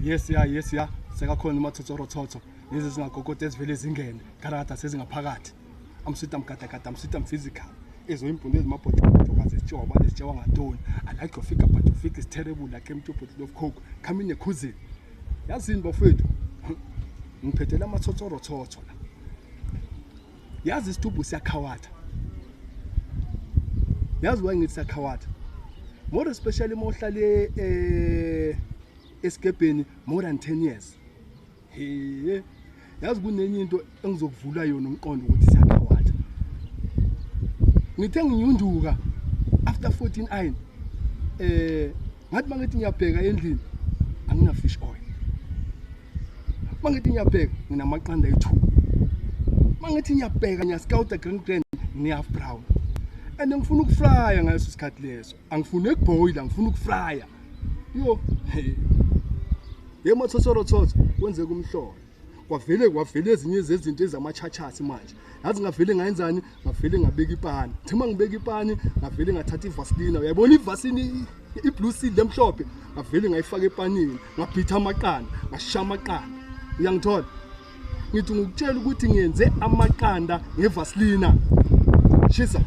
Yes ya, yes ya, sekakhona umathotshorothotho. Lezi zingagogode ezivele zingene karakada sezingaphakathi. I'm sweet, I'm gada gada, I'm sweet, I'm physical. Ezoyimbhundu ezimabhotobhoto kaze zitshiwa ubani, zitshiwa ngatoni. I like your figure, but your figure is terrible like empty bottle of Coke. Come in the cuisine. Yazini bafowethu, ngiphethele amathotshorothotho la. Yazi isitubhu siyakhawatha. Yazi why ngithi siyakhawatha? More especially uma uhlale esikebheni more than 10 years. He, yazi kunenye into engizokuvula yona umqondo ukuthi siyakhawatha. Ngithe nginyunduka after 14 iron, ngathi mangithi ngiyabheka endlini, angina fish oil. Mangithi ngiyabheka, nginamaqanda ayi2. Mangithi ngiyabheka, ngiyascouta green grand, ngine half brown and ngifuna ukufrya ngaleso sikhathi leso. Angifuni ukuboil, ngifuna ukufrya. Yo hey, yemathotshorothotho, kwenzeka umhlolo. Kwavele kwavele ezinye zezinto ezamachachasi manje. Yazi ngavele ngayenzani? Ngavele ngabeka ipani. Thima ngibeka ipani, ngavele ngathatha ivaseline. Uyayibona ivaseline, i-blue seal lemhlophe? Ngavele ngayifaka epanini, ngabhitha amaqanda, ngashisha amaqanda. Uyangithola? Ngithi ngikutshela ukuthi ngiyenze amaqanda ngevaseline shisa.